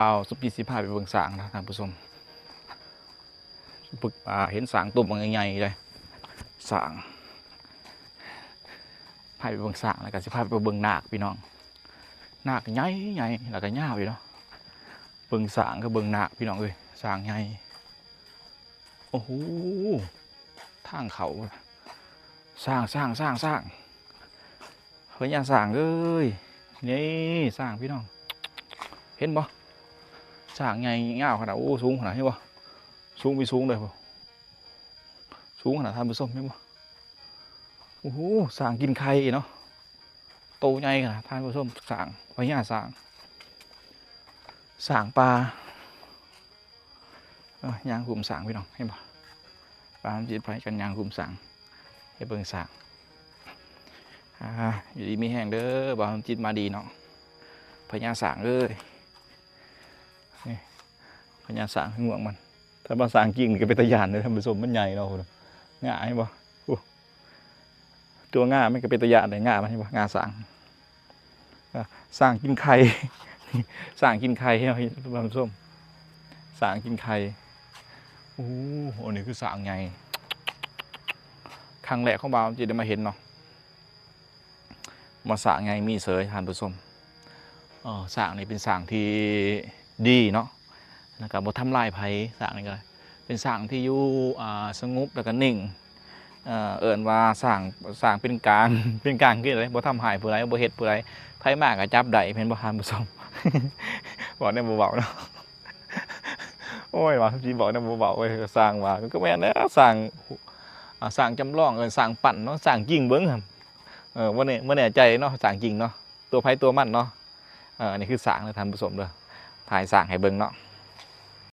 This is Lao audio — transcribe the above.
ອ້າວ ສົມຈິດຊິພາໄປເບິ່ງຊ້າງນະທ່ານຜູ້ຊົມ. ປຶກ ອ່າ ເຫັນຊ້າງຕົວບັກໃຫຍ່ໆເລີຍ ຊ້າງ. ພາໄປເບິ່ງຊ້າງ ແລ້ວກໍຊິພາໄປເບິ່ງນາກພີ່ນ້ອງ. ນາກໃຫຍ່ໆ ແລ້ວກໍຍາວຢູ່ເນາະ. ເບິ່ງຊ້າງກັບເບິ່ງນາກພີ່ນ້ອງເອີຍ ຊ້າງໃຫຍ່. ໂອ້ໂຫ ທາງເຂົ້າ ຊ້າງ ຊ້າງ ຊ້າງ ຊ້າງ ພະຍາຊ້າງເອີຍ. ນີ້ຊ້າງພີ່ນ້ອງ ເຫັນບໍ່? ຊ້າງໃຫຍ່ຍາວຂະໜາດ ໂອ້ ສູງຂະໜາດ ເຫັນບໍ່? ສູງໄປສູງເດີ ສູງຂະໜາດທ່ານຜູ້ຊົມ ເຫັນບໍ່? ໂອ້ໂຫ ຊ້າງກິນໄຂ່ເນາະ ໂຕໃຫຍ່ຂະໜາດທ່ານຜູ້ຊົມ. ຊ້າງ ພະຍາຊ້າງ ຊ້າງປ່າ. ເອີ ຍ່າງຫຸ້ມຊ້າງພີ່ນ້ອງ ເຫັນບໍ່? ບ່າວສົມຈິດພາກັນຍ່າງຫຸ້ມຊ້າງ ໃຫ້ເບິ່ງຊ້າງ. ອ່າ ຢູ່ດີມີແຮງເດີ ບ່າວສົມຈິດມາດີເນາະ ພະຍາຊ້າງເອີຍ. ນີ້ ພະຍາຊ້າງ ງວງມັນ. ຖ້າວ່າຊ້າງກິງນີ້ກໍເປັນຕາຢ້ານເດີທ່ານຜູ້ຊົມ ມັນໃຫຍ່ເນາະ. ງາ ເຫັນບໍ່? ໂອ້ ຕົວງາມັນກໍເປັນຕາຢ້ານເດ້ ງາມັນ ເຫັນບໍ່? ງາຊ້າງ. ອາ ຊ້າງກິນໄຂ່ ຊ້າງກິນໄຂ່ເນາະທ່ານຜູ້ຊົມ ຊ້າງກິນໄຂ່. ໂອ້ ອັນນີ້ຄືຊ້າງໃຫຍ່ ຄັ້ງແລກຂອງບ່າວທີ່ໄດ້ມາເຫັນເນາະ ວ່າຊ້າງໃຫຍ່ມີເສີຍທ່ານຜູ້ຊົມ. ເອີ ຊ້າງນີ້ເປັນຊ້າງທີ່ດີເນາະ ແລ້ວກໍບໍ່ທຳລາຍໃຜ. ຊ້າງນີ້ກໍເປັນຊ້າງທີ່ຢູ່ ອ່າ ສະຫງົບ ແລ້ວກໍນິ່ງ. ເອີ ເອີ້ນວ່າຊ້າງ ຊ້າງເປັນກາງ ເປັນກາງຄືໃດ ບໍ່ທຳຮ້າຍຜູ້ໃດ ບໍ່ເຮັດຜູ້ໃດ ໃຜມາກໍຈັບໄດ້ ແມ່ນບໍ່ທ່ານຜູ້ຊົມ? ເວົ້າແນວບໍ່ເວົ້າເນາະ. ໂອ້ຍ ວ່າຊິເວົ້າແນວບໍ່ເວົ້າເວີຍ ຊ້າງວ່າ ກໍແມ່ນແຫຼະ ຊ້າງ ອ່າ ຊ້າງຈຳລອງ ເອີ້ນຊ້າງປັ້ນເນາະ ຊ້າງກິງເບິ່ງຫັ້ນ. ເອີ ບໍ່ແນ່ ບໍ່ແນ່ໃຈເນາະ ຊ້າງກິງເນາະ ຕົວໃຜຕົວມັນເນາະ. ເອີ ອັນນີ້ຄືຊ້າງເດີທ່ານຜູ້ຊົມເດີ ຖ່າຍຊ້າງໃຫ້ເບິ່ງເນາະ.